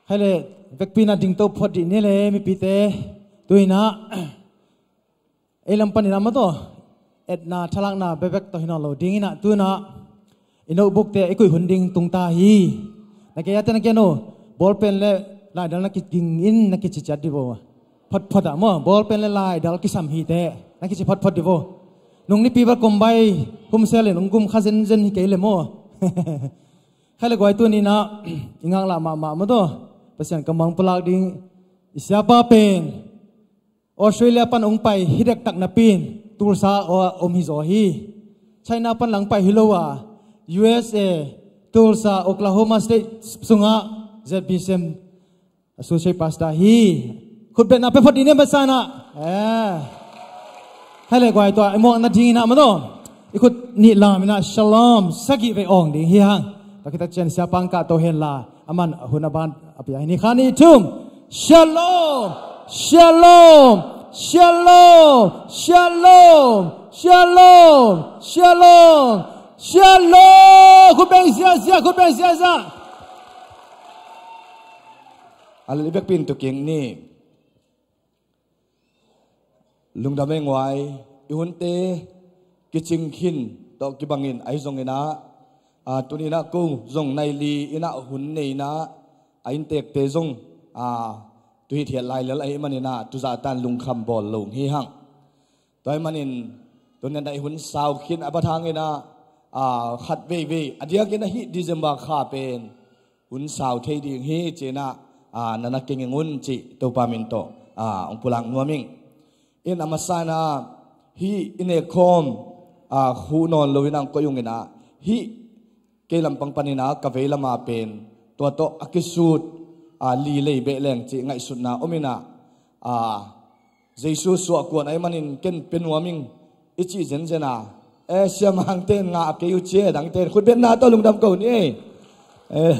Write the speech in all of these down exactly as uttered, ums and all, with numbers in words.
Khai le, vekpi in ah dingto phot dih ni le mipite. Tu in ah ei lam panin ah maw taw, etna thalakna bekbek tawh hi nawn lo ding in ah tu in ah i notebook te i kuih hun ding tung ta hi. Na kei a te na kei no, bawlpen le laidal na kiging in na kiciciat dih vo. Photphot ah maw, bawlpen le laidal kisam hi te na kici photphot dih vo. Nung nipi bel kombai humsel in ong gum kha zenzen hi kei le maw. Khai le guai, tu ni in ah i ngaklah mahmah maw taw, Pasian kammal pulak ding i siapa pen Australia pan ong pai hi dektak napi in Tulsa ah om hi zaw hi. China pan lang pai hi lo a, U S A, Tulsa, Oklahoma State sungah Z B C M Associate Pastor hi. Khutbetna pia phot dih ni, Pasian ah. Eh. Khai le guai, tua i muakna ding in ah maw taw, i khut nih lam in ah shalom sagih vei awng ding hi hang. Tua khit tak ciang siapa ong kahto hen la, aman hun a ban a pia hi ni. Khat, nih, thum. Shalom, shalom, shalom, shalom, shalom, shalom, shalom. Khut beng ziahziah, khut beng ziahziah. A lel i vekpi in tu kik ni. Lungdam ei guai, i hunte kicing khin tawh kibangin ahi zongin ah, a, tu ni in ah ko zong nai li in ah hun nei in ah, a inntekte zong, a, tu hithiat lai lel ahih manin ah tu zah tan lungkham bawl lo hi hang. Tua ahih manin tu ni in ah i hun sau khin a bat hangin ah, a, khat veivei a diakin ah hih December kha pen hun sau thei ding hi ci in ah, a, na na kinging un cih Topa min tawh, a, ong pulak nuam ing. In a masa in ah hih i nekkhawm, a, khuh nawn lo in ah ong koih ung in ah, hih kei lampang panin ah ka vei lam ah pen tua tawh a kisut, a, li lei beh leng cih ngaihsutna om in ah, a, Jesu suahkuan ahih manin ken pia nuam ing i cih zenzen a, eh, siamangte in ngah kei uh ci e, dangte in khutbetna tawh lungdam ko ni. Eh,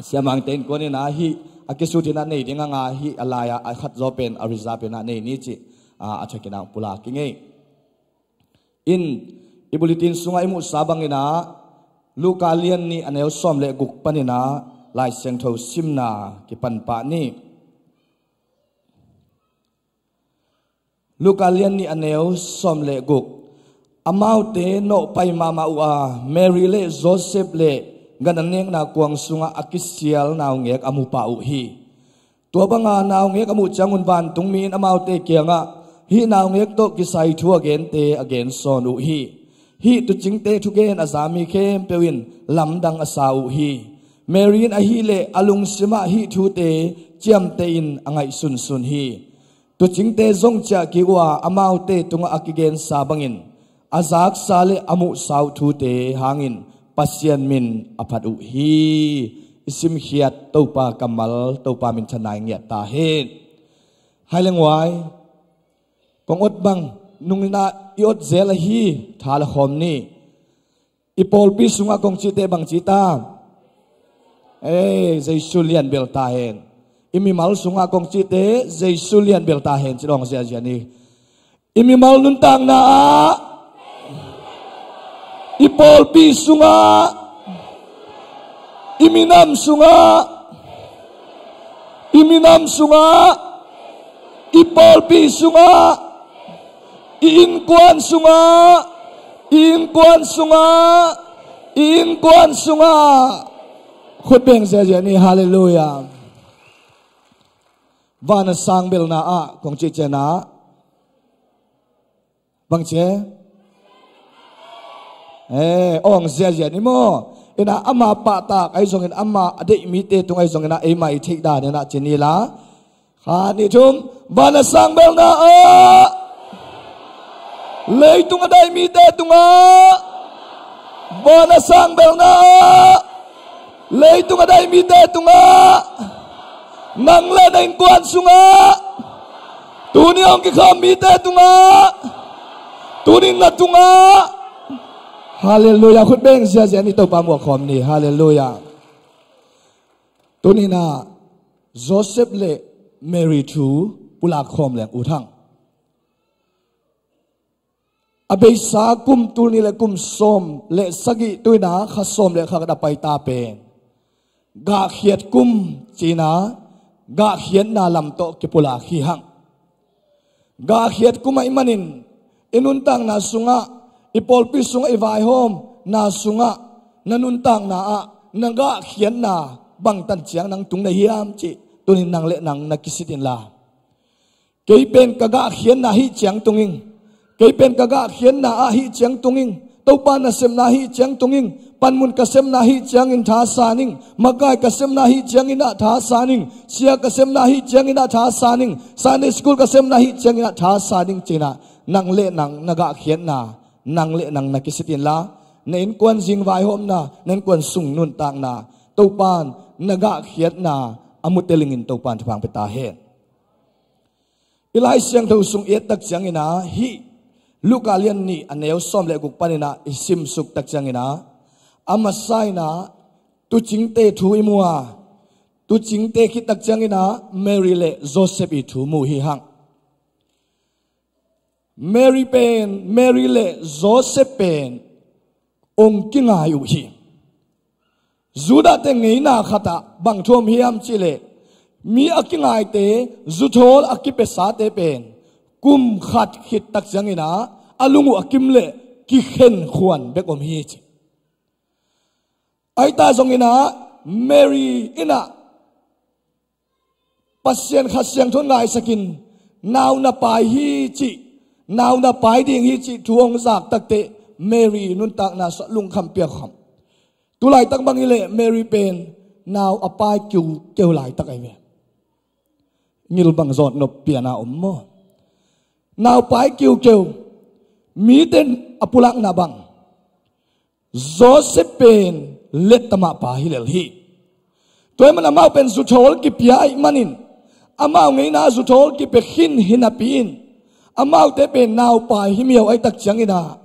siamangte in kuan in ah hih a kisut in ah nei ding a ngah, hih a lai-ah a khat zaw pen a reserve in ah nei ni cih, ah, a thakin ah pulak ing ei. In i bulletin sungah i muhsa bangin ah Luka lian nih a neu sawm le guk panin ah Lai Siangtho simna kipan pah ni. Luka lian nih a neu sawm le guk. Amaute nawhpai mahmah uh a, Mary le Joseph le gan a nekna kuang sungah a kisial naungek a mu pah uh hi. Tua banga naungek a muh ciangun vantungmi in amaute kiangah, hih naungek tawh kisai thu a gente a gen sawn uh hi. Hih tuucingte thugen a za mi khempeuh in lamdang a sa uh hi. Mary in ahih leh a lungsimah hih thute ciamtehin a ngaihsunsun hi. Tuucingte zong ciah kik uh a, amaute tungah a kigensa bangin a zaksa le a muhsa uh thute hangin Pasian min a phat uh hi. I simkhiat Topa kammal, Topa minthanna i ngiat ta hen. Hai leng uai, kong ot bang nungin ah i ot zel ahi tha la khawm ni. I pawlpi sungah kong cihte bang ci ta? Ei, Jesu lian bel ta hen. I mimal sungah kong cihte Jesu lian bel ta hen ci dawng ziazia ni. I mimal nuntakna ah, i pawlpi sungah, i minam sungah, i minam sungah, i pawlpi sungah, i innkuan sungah, i innkuan sungah, i innkuan sungah. Khut beng ziazia ni, halleluiah. Van a sang belna ah kong cih ciangin ah bang ci e? Eh, awng ziazia ni maw. Inah ama pahtak ahi zongin, ama a deih mite tung ahi zongin ah eima i theih danin ah ci ni la. Khat, nih, thum. Van a sang belna ah, leitung a dai mite tungah, van a sang belna ah, leitung a dai mite tungah, nang le na innkuan sungah, tuni hong kikham mite tungah, tuni na tungah. Halleluiah. Khut beng ziazia ni, Topa muak khawm ni. Halleluiah. Tuni inah Joseph le Mary thu pulak khawm leng ut hang. A beisa kum tul nih le kum sawm le sagih, tu inah kha sawm le kha khat a paita pen Gahkhiat kum cihna, gahkhiatna lam tawh kipulak hi hang. Gahkhiat kum ahih manin i nuntakna sungah, i pawlpi sungah, i vaihawmna sungah, na nuntakna ah na gahkhiatna bangtan ciang nang tung na hiam cih tunin nang le nang na kisit inla, kei pen ka gahkhiatna hih ciang tung ing. Kei pen ka gahkhiatna ah hih ciang tung ing. Topa nasemna hih ciang tung ing. Panmun ka semna hih ciangin thasan ing. Makai ka semna hih ciangin ah thasan ing. Sia ka semna hih ciangin ah thasan ing. Sunday school ka semna hih ciangin ah thasan ing cinah, nang le nang na gahkhiatna, nang le nang na kisit inla, na innkuan zing vaihawmna, na innkuan sung nuntakna, Topan na gahkhiatna a mu telingin Topan thupha pia ta hen. I Lai Siangtho sung i et tak ciangin ah, hih Luka lian nih a neu sawm le guk panin ah i simsuk tak ciangin ah, a masa in ah tuucingte thu i mu a, tuucingte khit tak ciangin ah Mary le Joseph i thu mu hi hang. Mary pen, Mary le Joseph pen ong kingai uh hi. Judahte ngeina khatah bang thu om hiam cihleh, mi a kingaite, zuthawl a kipiasate pen kum khat khit tak ciangin ah a lung uh a kim le kikhen khuan bek om hi ci. Ahi ta zongin ah Mary in ah Pasian Kha Siangtho in ngaisakin, nau na pai hi cih, nau na pai ding hi cih thu hong zak takteh Mary nuntakna sungah lungkham piak kham. Tulaitak bang hileh Mary pen nau a pai kiukeu laitak ahi ve. Ngil bang zawt nop piana om maw? Nau pai kiukeu. Mite in a pulakna bang, Joseph pen lettama pa hi lel hi. Tua ahih man amau pen zuthawl kipia ahih manin, amau ngeina zuthawl kipia khin hi napi-in, amaute pen naupai hi miau ahi tak ciangin ah,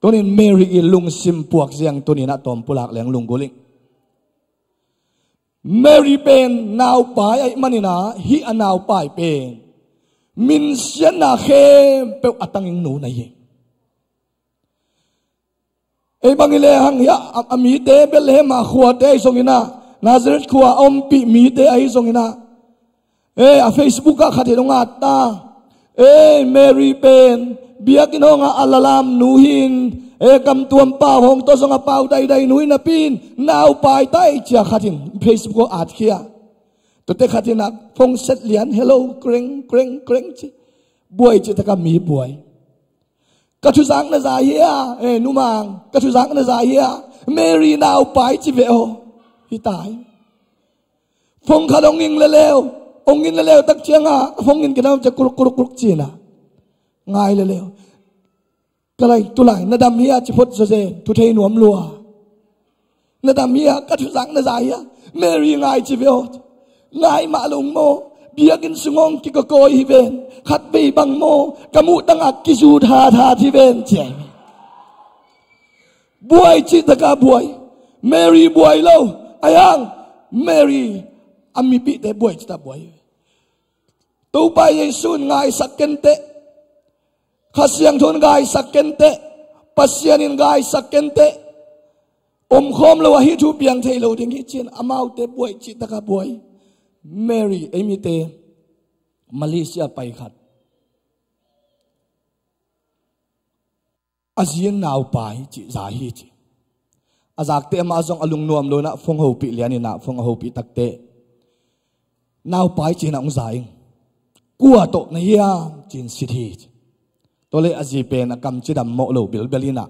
tunin Mary i lungsim puak ziang tunin ah tawm pulak leng lunggulh ing. Mary pen naupai ahih manin ah, hih a naupai pen minsiatna khempeuh a tanging nu na hi. Ei bang i lehang hiah a, a mite Bethlehem a khuate ahi zongin ah, Nazareth khua a ompih mite ahi zongin ah, ei, a Facebook ah khat in hong at ta. Ei, Mary pen biakinn hawngah a lalam nu hi-in, ei, gamtuam pau hawng tawh zong a pau daidai nu hi napi-in, naupai ta ei ci-a khat in Facebook ah at khia. Tuate khat in ah phone set lian, hello, kreng, kreng, kreng ci. Buai cih tak a mi buai. Ka thuzak na za hia, eh, numang, ka thuzak na za hia, Mary naupai ci ve aw. Hi tai. Phone khat hong ing leleu, hong ing leleu tak ciangah, phone in kinam cia kuruk, kuruk, kuruk ci-in ah ngai leleu. Ka lai, tulai, na dam hia ci phot zawzen, thu thei nuam lua. Na dam hia, ka thuzak na za hia, Mary ngai ci ve aw. Ngai mah lo maw, biakinn sung hong kikakawi hi ven, khatvei bang maw, ka muh tangah kizut hathat hi ven, ci-a. Buai cih tak a buai. Mary buai lo, ahi hang Mary a mipihte buai cih tak buai. Topa Jesu in ngaisak kenteh, Kha Siangtho in ngaisak kenteh, Pasian in ngaisak kenteh, omkhawm lo ah hih thu piang thei lo ding hi ci-in amaute buai cih tak a buai. Mary, ei mite Malaysia pai khat, a zi in naupai cih za hi ci. A zakte amah zong a lungnuam lo-in ah phone hopih lian in ah, phone a hopih takteh, naupai ci-in ah hong za ing. Kua tawh na hiam ci-in sit hi ci. Tua leh a zi pen a kam cidam mawh lo bilbel in ah,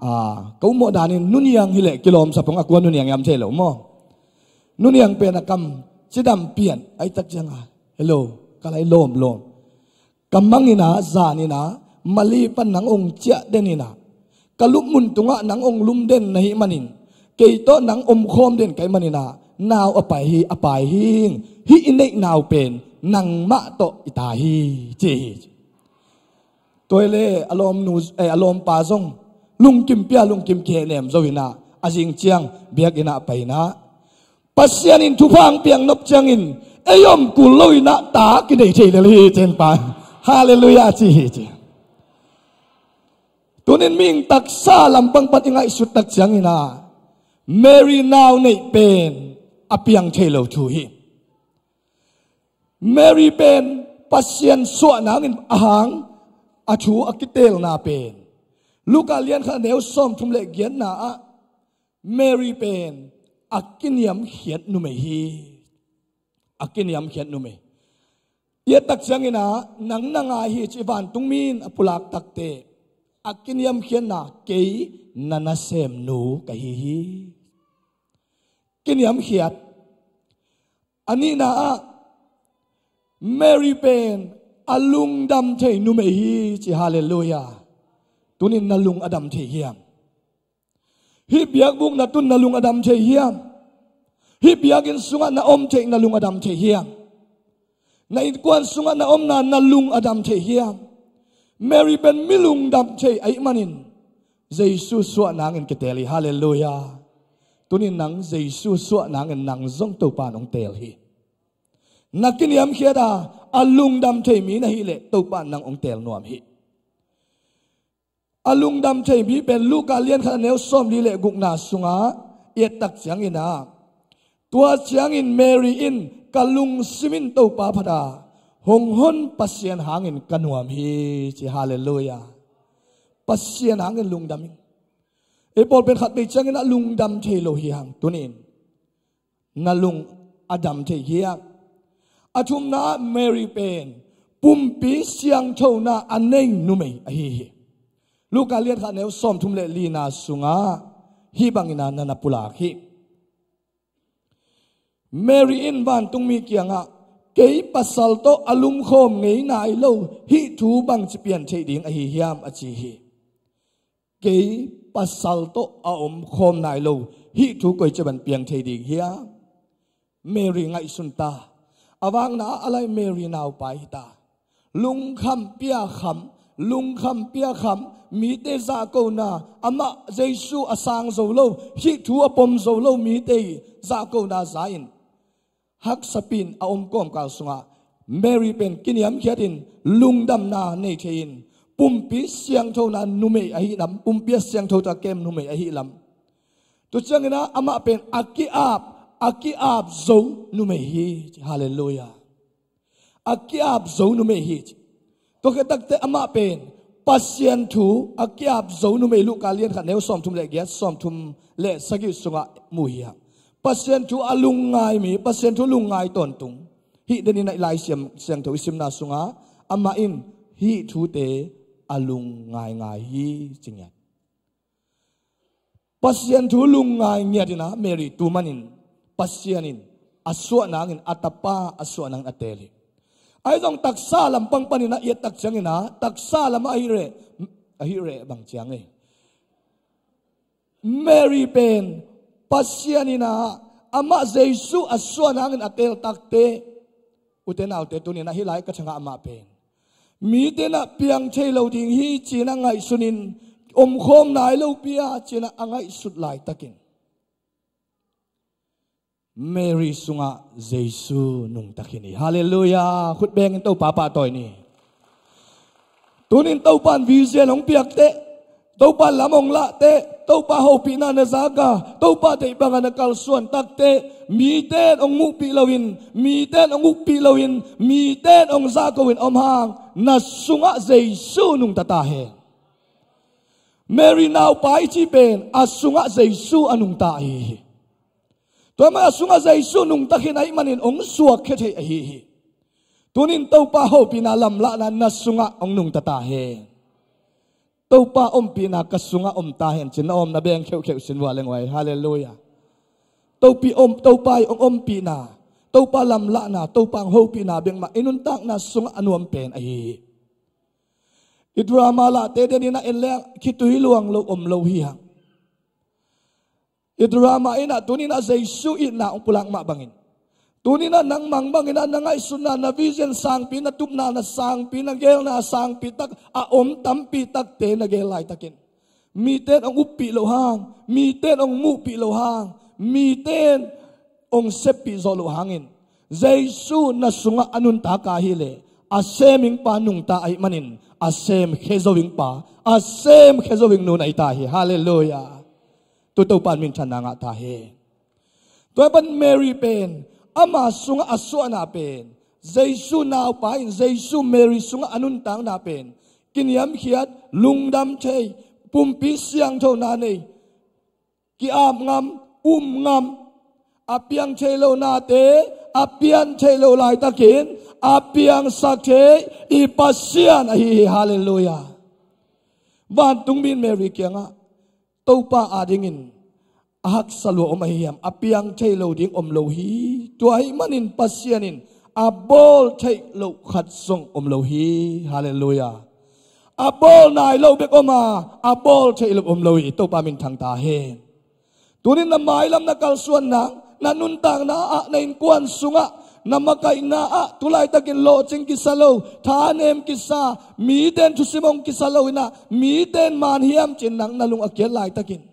ah, ka ummawh danin Nu Niang hileh kilawmsa pong, a kua Nu Niang hiam thei lo maw. Nu Niang pen a kam cidam pian ahi tak ciangah, hello, ka lai lawmlawm. Ka mang in ah, zan in ah, Mali pan nang hong ciah den in ah, ka lupmun tungah nang hong lum den na hih manin, kei tawh nang omkhawm den ka hih manin ah, nau a pai hi, a pai hi ing. Hih i neih nau pen nangmah tawh i ta hi, ci hi. Tua hi leh a lawmnu, eh, a lawmpa zong lungkim pia, lungkim kihehnem zo in ah, a zing ciang biakinn ah pai in ah, Pasian in thupha hong piak nop ciangin, ei om kul lo-in ah ta kinei thei lel hi, ci-in pa. Halleluiah ci hi ci. Tunin mihing taksa lampang pan i ngaihsut tak ciangin ah, Mary nau neih pen a piang thei lo thu hi. Mary pen Pasian suah nangin a hang a thu a kitelna pen Luka lian khat neu sawmthum le giatna ah Mary pen a kiniamkhiat numei hi. A kiniamkhiat numei. I et tak ciangin ah nang na ngai hi ci vantungmi in a pulak takte a kiniamkhiatna kei na nasemnu ka hi hi. Kiniamkhiat. A nihna ah Mary pen a lungdam thei numei hi ci, halleluiah. Tunin na lung a dam thei hiam? Hih biakbuk na tun na lung a dam thei hiam? Hih biakinn sungah na om theih na lung a dam thei hiam? Na innkuan sungah na omna na lung a dam thei hiam? Mary pen mi lungdam thei ahih manin Jesu suah nangin kitel hi, halleluiah. Tunin nang Jesu suah nangin nang zong Topa in hong tel hi. Na kiniamkhiat a, a lungdam thei mi na hih leh Topa in nang hong tel nuam hi. A lungdam thei mi pen Luka lian khat neu sawmli le gukna sungah i et tak ciangin ah, tua ciangin Mary in ka lungsim in Topa phat a, hong hon Pasian hangin ka nuam hi ci, halleluiah. Pasian hangin lungdam in. Ei pawl pen khat vei ciangin a lungdam thei lo hi hang, tunin na lung a dam thei hiam? A thumna ah Mary pen pumpi siangthona a nei numei ahi hi. Luka lian khat neu sawmthum le lina sungah hih bangin ah na na pulak hi. Mary in vantungmi kiangah kei pasal tawh a lumkhawm ngei nai lo hih thu bangci pian theih ding ahi hiam a ci hi. Kei pasal tawh a omkhawm nai lo hih thu koici bang piang thei ding hiam? Mary ngaihsun ta. A vakna ah a lai Mary naupai hi ta. Lungkham piakham, lungkham piakham, mite zahkona, amah Jesu a sang zo lo, hih thu a pom zo lo mite zahkona za in haksapi in a om kawmkal sungah Mary pen kiniamkhiat in lungdamna nei thei in pumpi siangthona numei ahi lam, pumpi a siangtho tawh a kem numei ahi lam. Tua ciangin ah amah pen a ki-ap, a ki-ap zo numei hi ci, halleluiah. A ki-ap zo numei hi ci. Tua khit takte amah pen Pasian thu a ki-ap zo numei, Luka lian khat neu sawmthum le giat, sawmthum le sagih sungah mu hi hang. Pasian thu a lungngai mi, Pasian thu lungngai tawntung. Hih den in ah i Lai Siam, Siangtho i simna sungah amah in hih thute a lungngaingai hi ci ngiat. Pasian thu lungngai ngiat in ah Mary tu manin Pasian in a suah nangin a tapa a suah nangin a teel hi. Ahi zong taksa lampang panin ah i et tak ciangin ah taksa lamah ahi reh, ahi reh bang ciang ei. Mary pen Pasian in ah amah Jesu a suah nangin a teel takte, ute naute, tunin ah hih lai ka thangah amah pen mite in ah piang thei lo ding hi ci-in ah ngaihsun in, omkhawm nai lopi a ci-in ah a ngaihsut laitakin Mary sungah Jesu nungta khin hi. Halleluiah. Khut bengin Topa pahtawi ni. Tunin Topa in vision hong piak teh, Topa in lam hong lah teh, Topa hopihna na zak a, Topa deih bangin na kalsuan tak teh, mite in hong muhpih loin, mite in hong uppih loin, mite in hong zahko in om hang, na sungah Jesu nungta ta hen. Mary naupai cih pen a sungah Jesu a nungta ahi hi. Tua mah a sungah Jesu nungta khin ahih manin hong suakkhia thei ahi hi. Tunin Topa hopihna lamlahna na sungah hong nungta ta hen. Topa ompihna ka sungah om ta hen ci-in na omna beng kheuhkheuh sin vua leng uai. Halleluiah. Topi om, Topa i hong ompihna, Topa lamlahna, Topa hong hopihna bek mah i nuntakna sungah a nuam pen ahi hi. I drama lahte den in ah en leng khitui luang lo om lo hi hang. I drama in ah tunin ah Jesu itna hong pulak mah bangin, tunin ah nang mang bangin ah na ngaihsutna, na vision sangpi, na tupna, na sangpi, na geelna sangpi tak a om tampi takte na geel laitakin, mite in hong uppih loh hang, mite in hong muhpih loh hang, mite in hong seppih zawh loh hangin, Jesu na sungah a nuntak a hileh, a sem ing pa nungta ahih manin, a sem khe zo ing pa, a sem khe zo ing nu na hi ta hi. Halleluiah. Tua Topa minthanna ngah ta hen. Tua pan Mary pen ama sungah a suahna pen, Jesu naupa in Jesu Mary sungah a nuntakna pen kiniamkhiat, lungdam thei, pumpi siangthona nei, ki-ap ngam, um ngam, a piang thei lo nate a pian thei lo laitakin a piangsak thei i Pasian ahi hi. Halleluiah. Vantungmi in Mary kiangah, Topa adingin a haksa lua om ahi hiam? A piang thei lo ding om lo hi. Tua ahih manin Pasian in a bawl theih loh khat zong om lo hi. Halleluiah. A bawl nai lo bek om a, a bawl theih loh om lo hi. Topa minthang ta hen. Tunin na mailam na kalsuan nang, na nuntakna ah, na innkuan sungah, na makaihna ah, tu laitakin lawhcing kisa lo, thanem kisa, miten thusim hong kisa lo in ah, miten man hiam ci-in nang na lung a kiat laitakin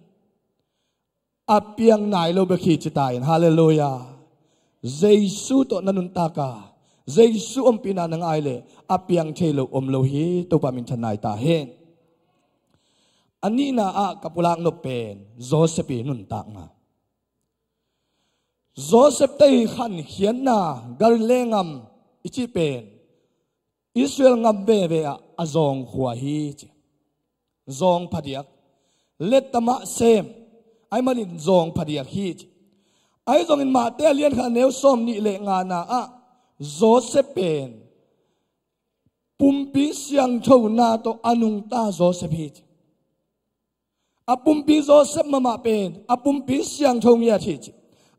a piang nai lo bek hi ci ta in. Halleluiah. Jesu tawh na nuntak a, Jesu ompihna na ngai leh a piang thei lo om lo hi. Topa minthan nai ta hen. A nihna ah ka pulak nop pen Joseph i nuntakna. Joseph te i khankhiatna, Galilee gam i cih pen Israel gam veve ah a zawng khua hi ci. Zawng phadiak, lettamah sem, ahih manin zawng phadiak hi ci. Ahi zongin Mate a lian khat a neu sawm nih le ngana ah Joseph pen pumpi siangthona tawh a nungta Joseph hi ci. A pumpi Joseph mahmah pen a pumpi siangtho ngiat hi ci.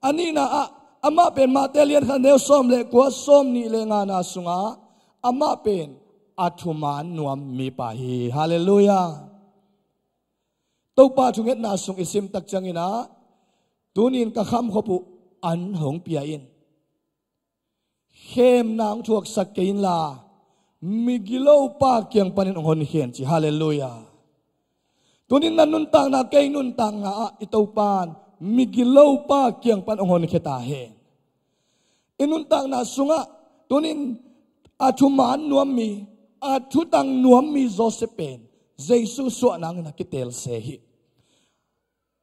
A nihna ah amah pen Mate a lian khat a neu sawm le kua, sawm nih le ngana sungah amah pen a thuman nuam mipa hi. Halleluiah. Topa thungetna sung i sim tak ciangin ah, tunin ka khamkhop uh an hong pia in, khemna hong thuaksak kei inla, migilopa kiang panin hong honkhen ci. Halleluiah. Tunin na nuntakna, kei nuntakna ah i Topan migilopa kiang pan hong honkhia ta hen. I nuntakna sungah tunin a thuman nuam mi, a thutang nuam mi Joseph pen Jesu suahna in a kiteel se hi.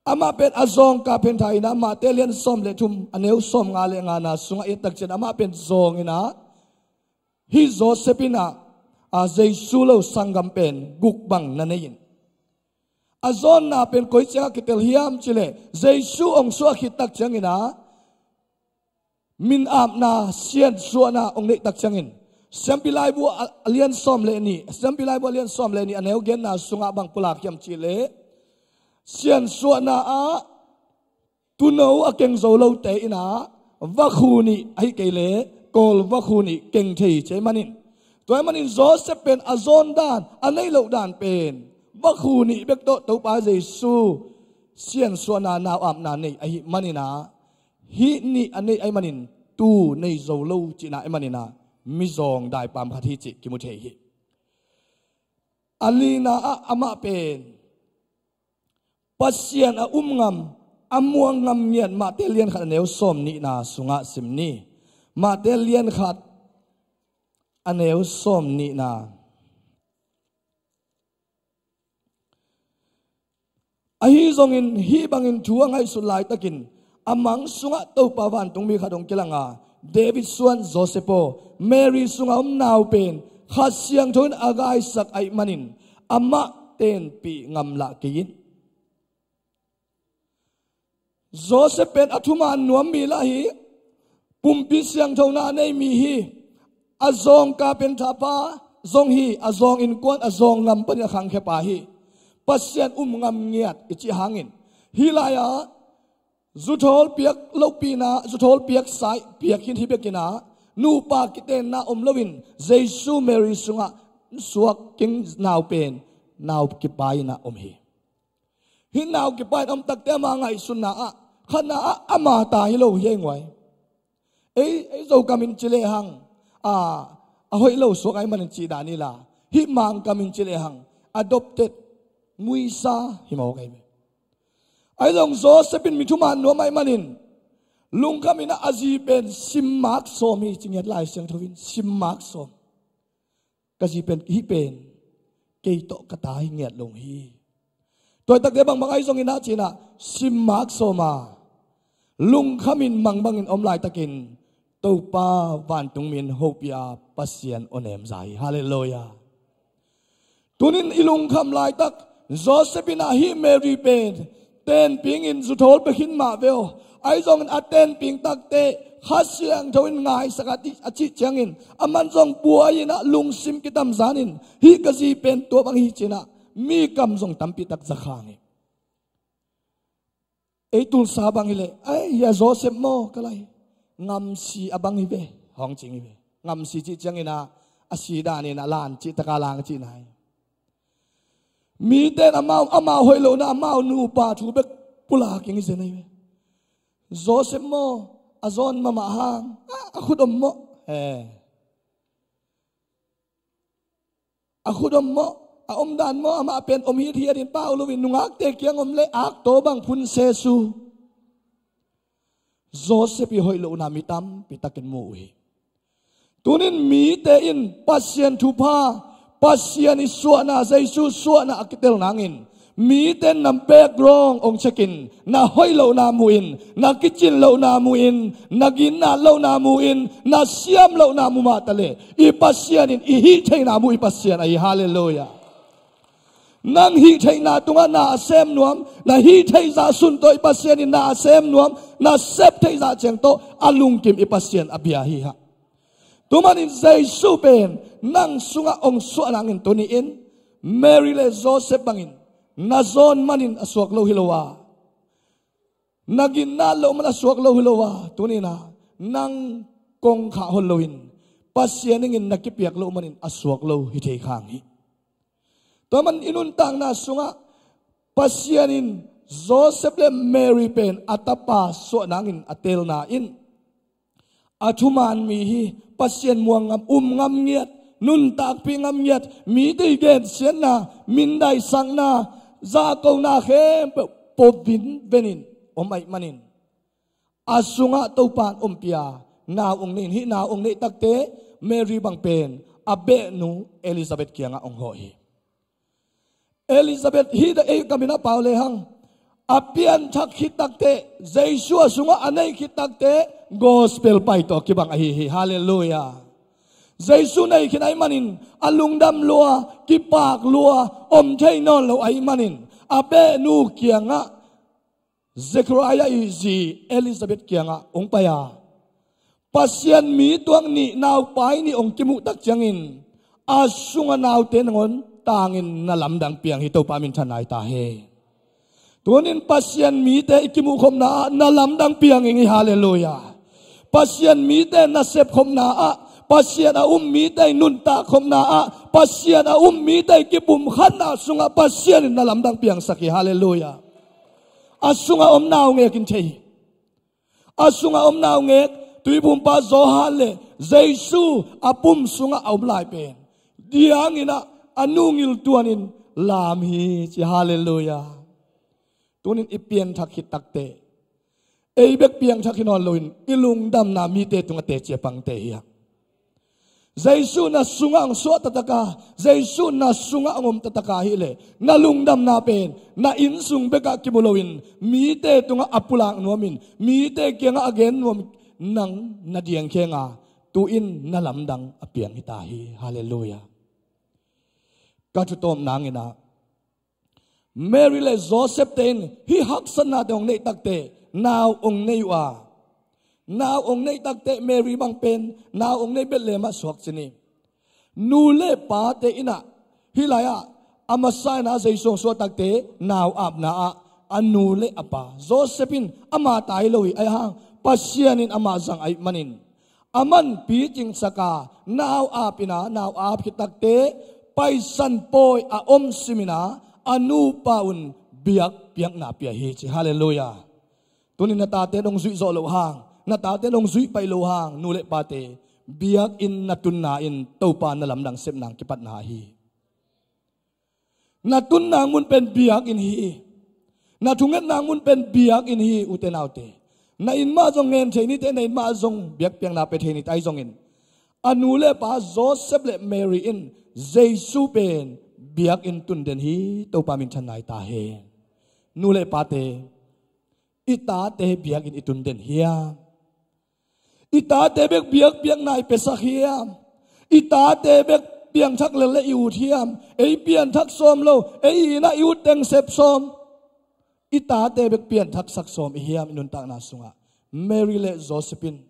Amah pen a zawng kapentha in ah, Mate lian sawm le thum a neu sawm nga le ngana sungah i et tak ciang amah pen zawng in ah, hih Joseph in ah, a Jesu lo sanggam pen guk bang na nei in, a zawnna pen koi ciangah kitel hiam cih leh Jesu hong suah khit tak ciangin ah, min apna, siansuahna hong neih tak ciangin, Siampi Laibu a, a lian sawm le nih, Siampi Laibu a lian sawm le nih a neu genna sungah bang pulak hiam cih leh, siansuahna ah tuuno a keng zo lote in ah vakhu nih ahi kei leh kawl vakhu nih keng thei ci ahih manin, tua ahih manin Joseph pen a zawn dan, a neih loh dan pen vakhu nih bek tawh Topa Jesu siansuahna, nau apna nei ahih manin ah, hih nih a neih ahih manin tuu nei zo lo cihna ahih manin ah, mizawng daipam khat hi cih kimu thei hi. A lina ah amah pen Pasian a um ngam, a muang ngam ngiat, Mate lian khat a neu sawm nihna sungah sim ni. Mate lian khat a neu sawm nihna. Ahi zongin hih bangin thu a ngaihsut laitakin a mang sungah Topa vantungmi khat hong kilang a, David suan Joseph aw, Mary sungah om nau pen Kha Siangtho in a gaisak ahih manin amah tenpih ngamlah kei in. Joseph pen a thuman nuam mi lah hi, pumpi siangthona nei mi hi, a zawng kapentha pa zong hi, a zawng innkuan, a zawng gam panin a khangkhia pa hi. Pasian um ngam ngiat i cih hangin, hih lai-ah zuthawl piak lopihna, zuthawl piak sai piak khin hi bekin ah, nupa kitenna om loin Jesu Mary sungah suak keng nau pen nau kipai in ah om hi. Hih nau kipai in om takte ama ngaihsutna ah, khatna ah ama ta hi lo hi ei nguai. Ei, ei Zokam in ci lehang, a, a hoih lo suak ahih manin cih dan hi la, hih Mangkam in ci lehang adopted, muisa hi mawk ahi ve. Ahi zong Joseph in mi thuman nuam ahih manin lungkham in ah a zi pen simmak sawm hi ci ngiat, Lai Siangtho in simmak sawm. Ka zi pen, hih pen kei tawh ka ta hi ngiat lo hi. Tua takte bangbang ahi zongin ah cinah simmak sawma lungkhamin mangbangin om laitakin Topa vantungmi in hopih a Pasian awnem za hi. Halleluiah. Tunin i lungkham laitak Joseph in ah hih Mary pen tenpingin zuthawl pia khin mah veu. Ahi zongin a tenping takte Kha Siangtho in ngaisak a cih ciangin aman zong buai in ah lungsim kitamzanin hih ka zi pen tua bang hi cinah mi kam zong tampi tak za khang hi. Ei Tulsa bang hileh, "Ai, hia Joseph maw ka lai? Ngamsi a bang hi ve," hong cing hi ve. Ngamsi cih ciangin ah a si danin a lan cih taka lang cihna hi. Mite in amau, amau hoih lohna, amau nupa thu bek pulak ing hi zen ahi ve. "Joseph maw, a zawn mahmah hang, a, a khut om maw?" He. A khut om maw, a omdan maw, amah pen om hithiatin pau loin nungakte kiang om le aktaw bang phun sesu. Joseph i hoih lohna mi tampi takin mu uh hi. Tunin mite in Pasian thupha, Pasian i suahna, Jesu suahna a kitel nangin mite in na background hong check in, na hoih lohna mu in, na kicin lohna mu in, na ginnat lohna mu in, na siam lohna mu mah taleh i Pasian in i hih theihna mu i Pasian ahi. Halleluiah. Nang hih theihna tungah na a sem nuam, na hih theihzah sun tawh i Pasian in na a sem nuam, na sep theihzah ciang tawh a lungkim i Pasian a bia hi hang. Tua manin Jesu pen nang sungah hong suah nangin tuni-in Mary le Joseph bangin na zawn manin a suak lo hi lo a, na ginnat loh man a suak lo hi lo a, tuni-in ah nang kong khah hon loin Pasian ningin na kipiak loh manin a suak lo hi thei khang hi. Tua man i nuntakna sungah Pasian in Joseph le Mary pen a tapa suah nangin a telna in a thuman mi hi. Pasian muang ngam, um ngam ngiat, nuntakpih ngam ngiat, mite i gensiatna, mindaisakna, zahkona khempeuh pua vinvenin om ahih manin a sungah Topa in ompih a nau hong nei in, hih nau hong neih takte Mary bang pen a behnu Elizabeth kiangah hong hawh hi. Elizabeth hih dah ei ka min a pau lehang a pianthak khit takte, Jesu a sungah a neih khit takte gospel pai tawh kibang ahi hi. Halleluiah. Jesu neih khit ahih manin a lungdam lua, kipak lua, om thei nawn lo ahih manin a behnu kiangah Zechariah i zi Elizabeth kiangah hong pai a, Pasian mi tuak nih, naupai nih hong kimuh tak ciangin a sunga naute nangawn tangin na lamdang piang hi. Topa minthanna hi ta hen. Tunin Pasian mite i kimuhkhopna ah na lamdang piang ing hi. Halleluiah. Pasian mite na sepkhopna ah, Pasian a um mite i nuntakkhopna ah, Pasian a um mite i kipumkhatna sungah Pasian in na lamdang piangsak hi. Halleluiah. A sungah om naungek in thei hi. A sungah om naungek, tuiphumpa Johan le Jesu a pum sungah a om lai pen diangin ah a nu ngiltuanin lam hi ci. Halleluiah. Tunin i pianthak khit takte ei bek piangthak hi nawn loin i lungdamna mite tungah teci a pangte hi hang. Jesu na sungah hong suah taktak a, Jesu na sungah hong om taktak a hileh na lungdamna pen na innsung bekah kimu loin mite tungah a pulak nuamin, mite kiangah a gen nuam, nang na diangkheng a, tu-in na lamdang a piang hi ta hi. Halleluiah. Ka thutawp nangin ah Mary le Joseph te in hih haksatnate hong neih takte nau hong nei uh a, nau hong neih takte Mary bang pen nau hong nei Bethlehem ah suak cin hi. Nu le pate in ah hih lai-ah a masa in ah Jesu hong suah takte nau apna ah a nu le a pa, Joseph in ama tai lo hi, ahi hang Pasian in amah zang ahih manin a man picingsak a, nau ap in ah, nau ap khit takte Paisan pawi a om simin ah a nupa un biakpiakna pia hi ci. Halleluiah. Tunin na tate nong zuih zawh loh hang, na tate nong zuih paih loh hang, nu le pate, biakinn na tunna in Topa na lamdang sepna kipatna hi. Na tunna mun pen biakinn hi. Na thungetna mun pen biakinn hi, ute naute. Na inn mah zong ngen thei nite, na inn mah zong biakpiakna pia thei nite, ahi zongin a nu le pa Joseph le Mary in Jesu pen biakinn tun den hi. Topa minthanna hi ta hen. Nu le pate, i tate biakinn i tun den hiam? I tate bek biakpiakna i piasak hiam? I tate bek piangthak lel le i ut hiam? Ei pianthak sawm lo, ei ina i ut teng sep sawm. I tate bek pianthaksak sawm i hiam i nuntakna sungah? Mary le Joseph in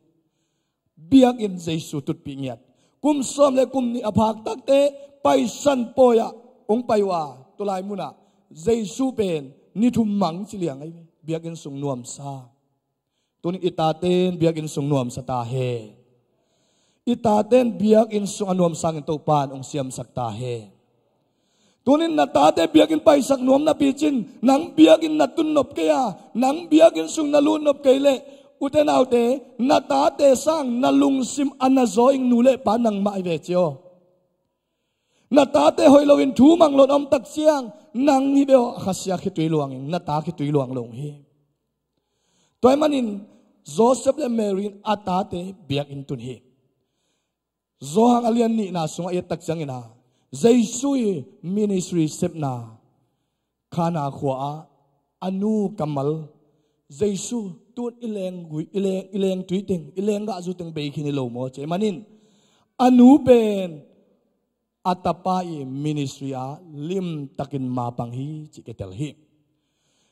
biakinn Jesu tutpih ngiat. Kum sawm le kum nih a phak takte Paisan pawi-ah hong pai uh a, tulai munah Jesu pen ni thum mang ci liang ahi ve. Biakinn sung nuamsa. Tunin i taten biakinn sung nuamsa ta hen. I taten biakinn sung a nuamsa in Topan hong siamsak ta hen. Tunin na tate biakinn paisak nuam napi cin, nang biakinn na tun nop kei a, nang biakinn sung na lut nop kei leh, ute naute, na tate sang na lungsim a na zaw ing nu le pa nangmah hi ve cio. Na tate hoih loin thu mang loin om tak ciang, nang hi beuh a khasia khitui luang ing, na ta khitui luang lo hi. Tua ahih manin Joseph le Mary in a tate biakinn tun hi. Johan a lian nihna sungah i et tak ciangin a, Jesu i ministry sepna Kana khua-ah a nu kammal, Jesu, tun i lenggui, i leng, i lengtui teng, i lenggahzu teng bei khin hi lo maw ci ahih manin, a nu pen a tapa i ministry ah limtakin mapang hi cih kitel hi.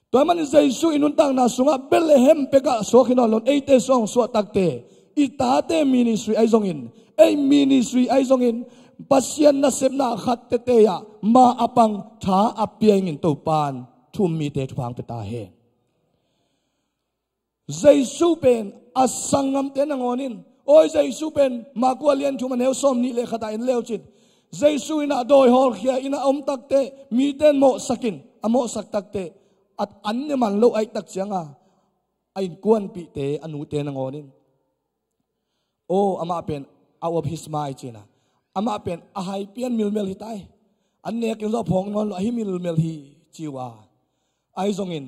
Tua ahih manin Jesu i nuntakna sungah Bethlehem pekah suak hi nawn lo in, eite sung suah takte, i tate ministry ahi zongin, ei ministry ahi zongin, Pasian nasepna khat tete ah ma a pang tha a pia ingin Topan thu-um mite thupha hong pia ta hen. Jesu pen a sanggamte nangawn in, awi, Jesu pen Marku a lian thum a neu sawm nih le khat ah en le uh cin, Jesu in a dawi hawlkhia in a om takte, mite in mawhsak in, a mawhsak takte, a an ne man lo ahih tak ciang a, a innkuanpihte, a nute nangawn in, aw, amah pen a uap hi sma i ci-in a, amah pen a hai pian milmel hi ta hi, an nek in zong a phawk nawn lo, a hi milmel hi ci uh a. Ahi zongin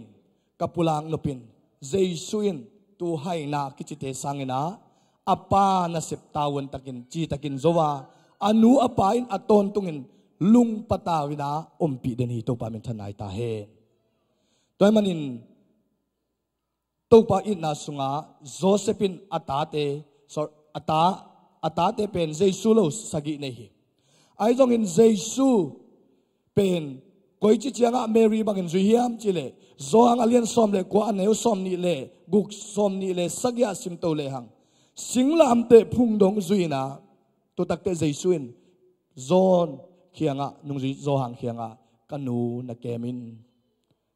ka pulak nop in, Jesu in tu haina kicite sangin a, a pa nasep tavuan takin, citakin zo a, a nu a pa in a tawntungin lungpa tau in a ompih den hi. Topa minthanna hi ta hen. Tua ahih manin Topa itna sungah Joseph in a tate, sor-, a ta, a tate pen Jesu lo sagih nei hi. Ahi zongin Jesu pen koici ciangah Mary bangin zui hiam cih leh, Johan a lian sawm le kua a neu sawm nih le guk, sawm nih le sagih ah simto lehang, singlamteh phung dong zui in a, tu takte Jesu in John kiangah, nungzui Johan kiangah, ka nu na kem in,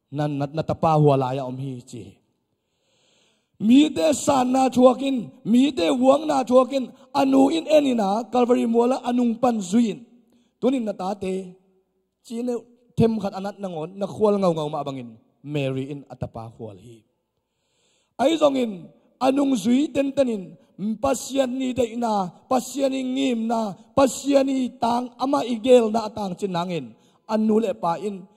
na, na, na tapa hua lai-ah om hi ci hi. Mite sanna thuakin, mite vuakna thuakin, a nu in en in a, Calvary mualah a nung pan zui in. Tunin na tate, ci-in themkhat a nat nangawn, na khual ngaungau mah bangin Mary in a tapa khual hi. Ahi zongin a nungzui tentenin Pasian i deihna, Pasian i ngimna, Pasian i tang, amah i geelna a tangcin nangin a nu le pa in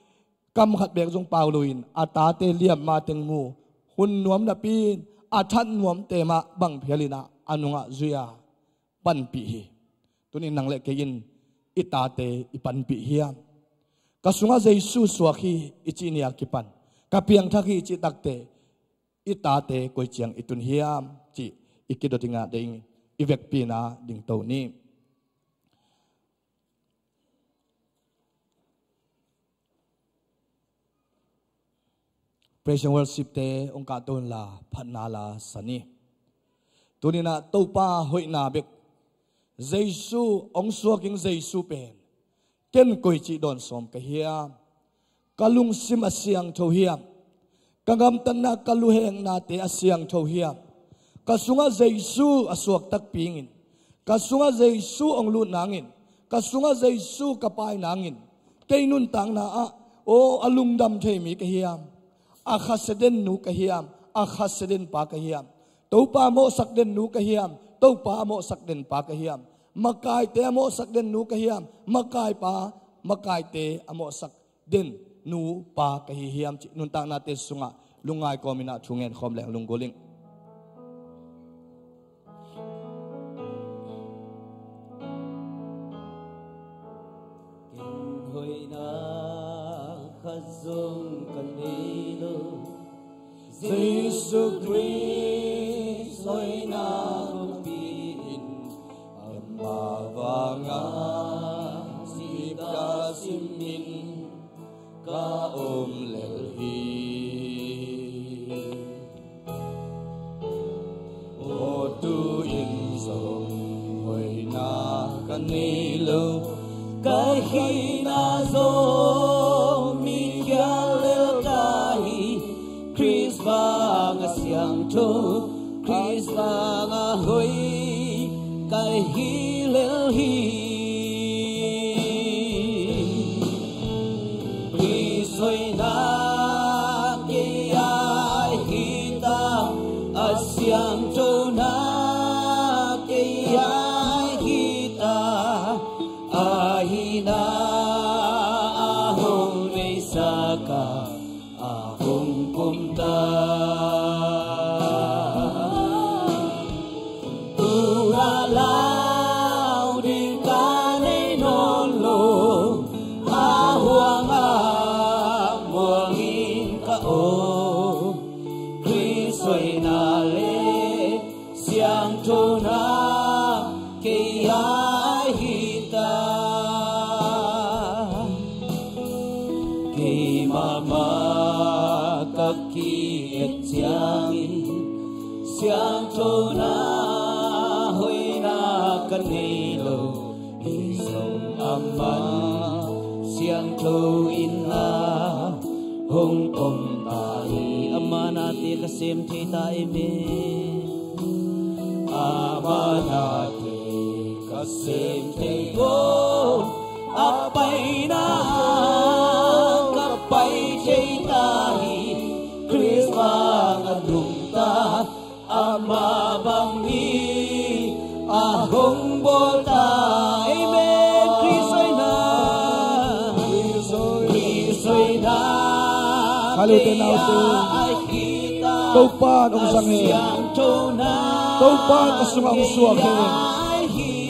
kam khat beek zong pau loin a tate liamma teng mu, hun nuam napi in a that nuamte mah bang phial in a, a nungah zui a panpih hi. Tunin nang le kei in i tate i panpih hiam? Ka sungah Jesu suak hi i cih ni a kipan, ka piangthak hi i cih takte, i tate koi ciang i tun hiam cih i kidot dingah ding, i vekpi-in a dingto ni. Praise and worship te hong kahto inla, phatna la sa ni. Tuninah Topa hoihna bek, Jesu, hong suaking Jesu pen, ken koici dawn sawm ka hiam? Ka lungsim a siangtho hiam? Ka gamtatna, ka luheknate a siangtho hiam? Ka sungah Jesu a suak takpi ingin, ka sungah Jesu hong lut nangin, ka sungah Jesu ka pai nangin, kei nuntakna ah, aw, a lungdam thei mi ka hiam? A khasia den nu ka hiam? A khasia den pa ka hiam? Topa a mawhsak den nu ka hiam? Topa a mawhsak den pa ka hiam? Makaite a mawhsak den nu ka hiam? Makaipa, makaite a mawhsak den nu pa ka hi hiam cih nuntaknate sungah lungngai kawmin ah thu ngen khawm leng lunggulh ing. Ken hoihna zong ka nei lo. Jesu Khrist hoihna kong pi in, ama vanga zipka simin ka om lel hi. Aw, tu-in zong hoihna ka nei lo, ka hihna zong mi khial lel ka hi. Khrist vanga siangtho, Khrist vanga hoih ka hi lel hi. Khrist hoihna kei a hi ta, a siangthona kei a hi ta, a hihna a hong neihsak a, a hong pom ta. Tua lau ding ka nei nawn lo, a huang a muang in ka om. Khrist hoihna le siangthona kei a hi ta. Kei mahmah ka ki-et ciangin siangthona hoihna ka nei lo. Hi zong aman siangtho in a hong om ta hi. Ama nate ka sem thei ta, amen. Ama nate ka sem thei ko, a paina ka pai thei ta hi. Khrist vanga nungta, ama bang mi a hong bawl ta. Amen. Khrist hoihna, Khrist hoihna. Khalute naute, Topa in hong zang hen. Topa in ka sungah hong suak hen.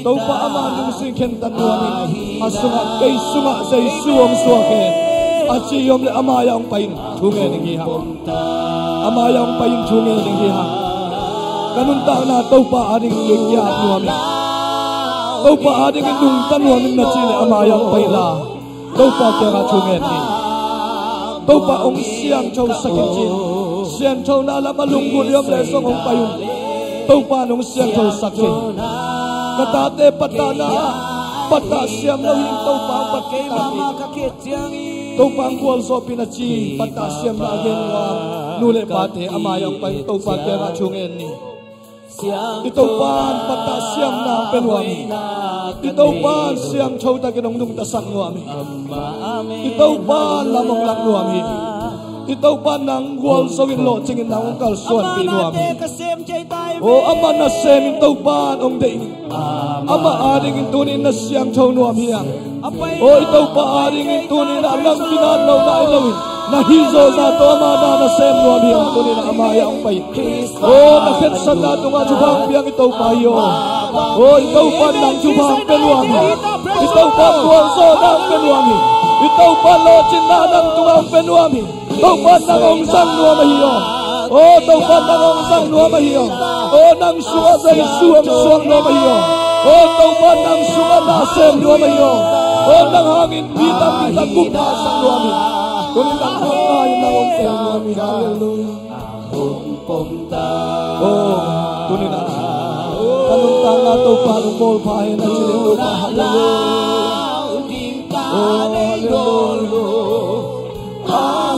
Topa ama lungsim khentat nuam in, a sungah, kei sungah Jesu hong suak hen. A ci hi om leh ama ah hong pai in thu ngen ding hi hang. Ama ah hong pai in thu ngen ding hi hang. Ka nuntakna Topa ading kiap nuam hi. Topa ading in nungta nuam in na cih leh ama ah hong pai la, Topa kiangah thu ngen ni. Topa hong siangthosak in ci-in, siangthona lamah lunggulh i om leh zong hong pai un. Topa in hong siangthosak hi. Ka tate pattahna ah pattah siam lo hi, Topa hong pattah hi. Topa hong gualzawhpih na ci, pattah siamna gen nuam nu le pate ama ah hong pai in Topa kiangah thu ngen ni. I Topa in pattah siamna hong pia nuam hi. I Topa in siangtho takin hong nungtasak nuam hi. I Topa in lam hong lak nuam hi. I Topa in nang gualzo in, lawhcing in nang hong kalsuanpih nuam hi. Aw, amah nasem in Topa in hong deih hi. Amah adingin tuni-in na siangtho nuam hi hang. Aw, i Topa adingin tuni-in ah nang kinat lo nai loin na hih zawhzah tawh amah na nasem nuam hi hang. Tuni-in ah ama ah hong pai. Aw, na khensatna tungah thupha hong piak i Topa hi aw. Aw, i Topa in nang thupha hong pia nuam hi. I Topa in gualzawhna hong pia nuam hi. I Topa in lawhcinna nang tungah hong pia nuam hi. Topa in nang hong zang nuam ahi aw. Aw, Topa in nang hong zang nuam ahi aw. Aw, nang sungah Jesu hong suak nuam ahi aw. Aw, Topa in nang sungah na sem nuam ahi aw. Aw, nang hangin mi tampi tak gupna a sak nuam hi. Tuni-in nang hong ngai in nang hong tel nuam hi. Halleluiah. Aw, tuni-in ah ka nuntakna Topa in hong bawl pha hen a ci leh Topa, halleluiah. Aw, halleluiah. A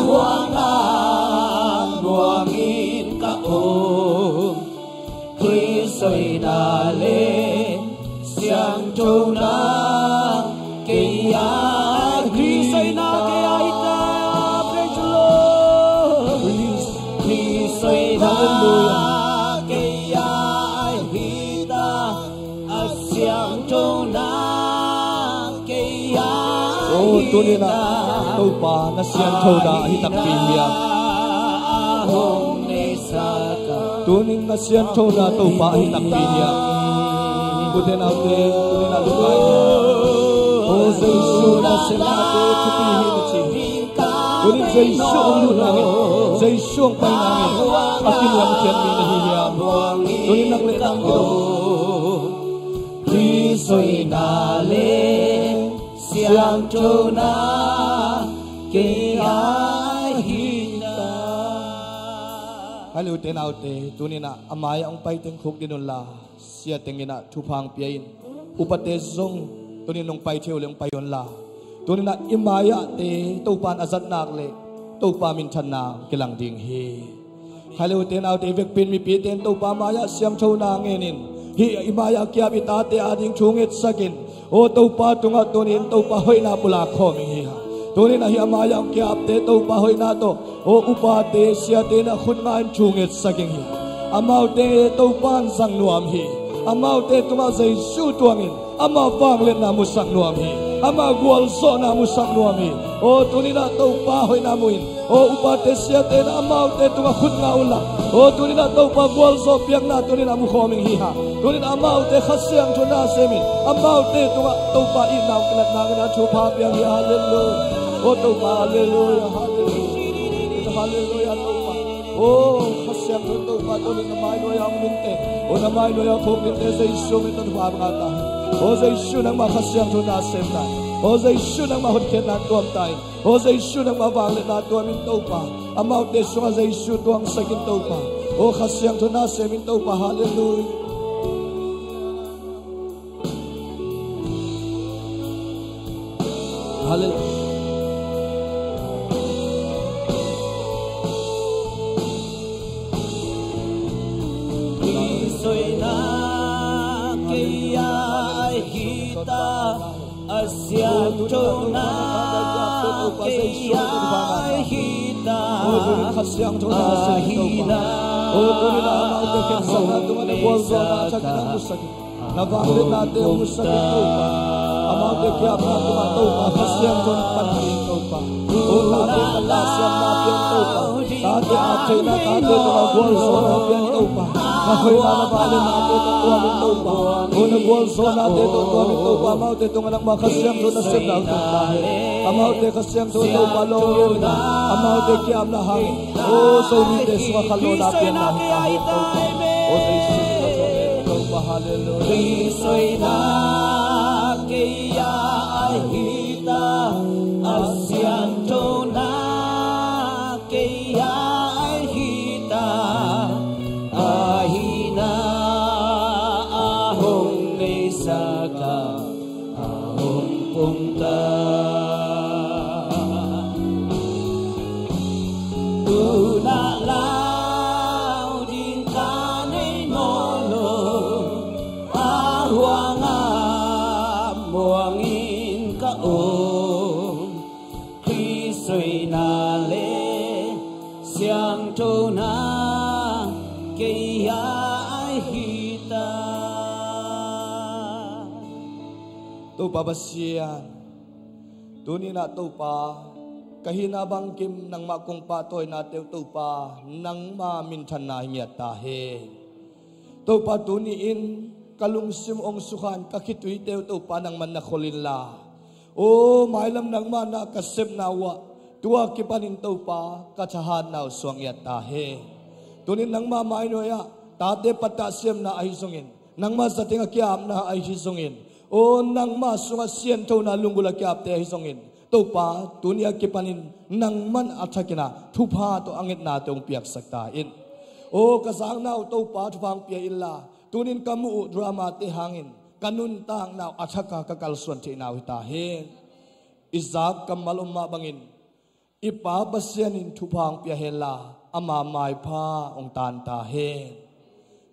huang a muang in ka om. Khrist hoihna le siangthona kei a hi ta. Khrist hoihna kei a hi ta. Praise the Lord. Khrist, Khrist hoihna kei a hi ta. A siangthona kei a hi ta. Aw, tuni-in ah Topa na siangthona ahi takpi hi hang. Tuni-in na siangthona Topa ahi takpi hi hang. Ute naute, tuni-in ah lungngai ni. Aw, Jesu na siangthona thupi hi na ci. Tunin Jesu hong lut nangin, Jesu hong pai nangin a kiniamkhiatmi na hi hiam? Tunin nang le nang i dong. Khrih zoina le siangthona kei a hihna. Hai le ute naute, tuninah a mai-ah hong pai teng khukdin unla, sia tenginah thupha hong pia in. Upate zong tunin hong pai thei uh le hong pai unla, tuninah i mai-ahte Topa in a zat nak le Topa minthanna hong kilang ding hi. Hai le ute naute, i vekpi in mipite in Topa mai-ah siangthona ngenin, hih i mai-ah kiap i tate ading thu ngetsakin, aw Topa tungah tunin Topa hoihna pulak khawm ing hi. Tunin ahi a mai-ah kiapte Topa hoihna tawh, aw upate siate in a khut nga in thu ngetsak ing hi. Amaute Topa in zang nuam hi. Amaute tungah Jesu tuangin ama vangliatna musak nuam hi. Ama gualzawhna musak nuam hi. Aw tuninah Topa hoihna muin, aw upate siate in amaute tungah khut nga unla, aw tuninah Topa gualzawh piakna tuninah mukhawm ing hi hang. Tunin amaute Kha Siangtho na semin, amaute tungah Topa itna hong kilat nangin a thupha piang hi. Halleluia. Aw Topa, halleluia, halleluia. Halleluia Topa. Aw Kha Siangtho Topa, tunin na mai nuai-ah hong nungte, aw na mai nuai-ah hong khukdinte Jesu min tawh thupha pia ta hi. Aw Jesu nangmah Kha Siangtho na sem ta hi. Aw Jesu nangmah hotkhiatna tuam ta hi. Aw Jesu nangmah vangliatna tuamin Topa, amaute sungah Jesu tuangsakin Topa, aw Kha Siangtho na semin Topa. Halleluia. Halleluia. Khrih zoina kei a hita, a siangthona kei a hita. Ahihna a hong neisa ka. Na vangliatnate hong musak in Topa. Amaute kiapna tungah Topa Kha Siangtho na panpih in Topa. Aw tate tungah lasiamna pia in Topa. Tate at theihna, tate tungah gualzawhna pia in Topa. Na hoihna na vangliatnate tawh tuam in Topa. Aw na gualzawhnate tawh tuam in Topa. Amaute tungah nangmah Kha Siangtho na sepna hong tung ta hen. Amaute Kha Siangtho Topa lawng in, amaute kiapna hangin, aw Zomite sungah khanlawhna piakna hi ta hen Topa. Aw Jesu min tawh Topa, halleluia. Khrih zoina kei a hita, a siangthona kei a hita. Ahihna a hong neisa ka, a hong pom ta. Tu-in lau ding ka nei mawk lo, a ruangah muangin ka om. Khrih zoina le siangthona kei a hita. Topa Pasian, tuninah Topa, ka hihna bangkim nangmah kong pahtawinate uh Topa, nangma minthanna hi ngiat ta hen. Topa tuni-in ka lungsim hong sukha in ka khituite uh Topa nangman na khol inla, aw mailam nangmah na ka sepna uhah tua kipanin Topa ka thahatna uh suak ngiat ta hen. Tunin nangmah mainuai-ah tate pattah siamna ahi zongin, nangmah zateng a kiapna ahi zongin, aw nangmah sungah sianthona lunggulh a kiapte ahi zongin, Topa tuni a kipanin nangman a thakin ah thupha tawh a ngetnate hong piaksak ta in. Aw ka zakna uh Topa thupha hong pia inla, tunin ka muh uh dramate hangin ka nuntakna uh a thak a ka kalsuan theihna uh hi ta hen. I zak kammal om mah bangin i Pa Pasian in thupha hong pia henla, ama maipha hong tan ta hen.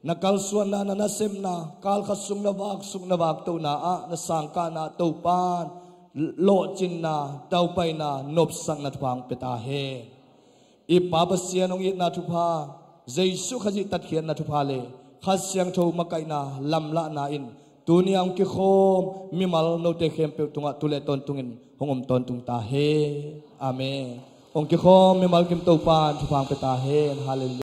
Na kalsuanna, na nasepna, kalkhat sung na vaksuk na vaktohna ah na sangkahna Topa in lawhcinna, daupaina, nopsakna thupha hong pia ta hen. I Pa Pasian hong itna thupha, Jesu Khazih tatkhiatna thupha le Kha Siangtho makaihna lamlahna in tuni a hong kikhawm mimal note khempeuh tungah tu le tawntungin hong om tawntung ta hen. Amen. Hong kikhawm mimal kim Topa in thupha hong pia ta hen. Halleluia.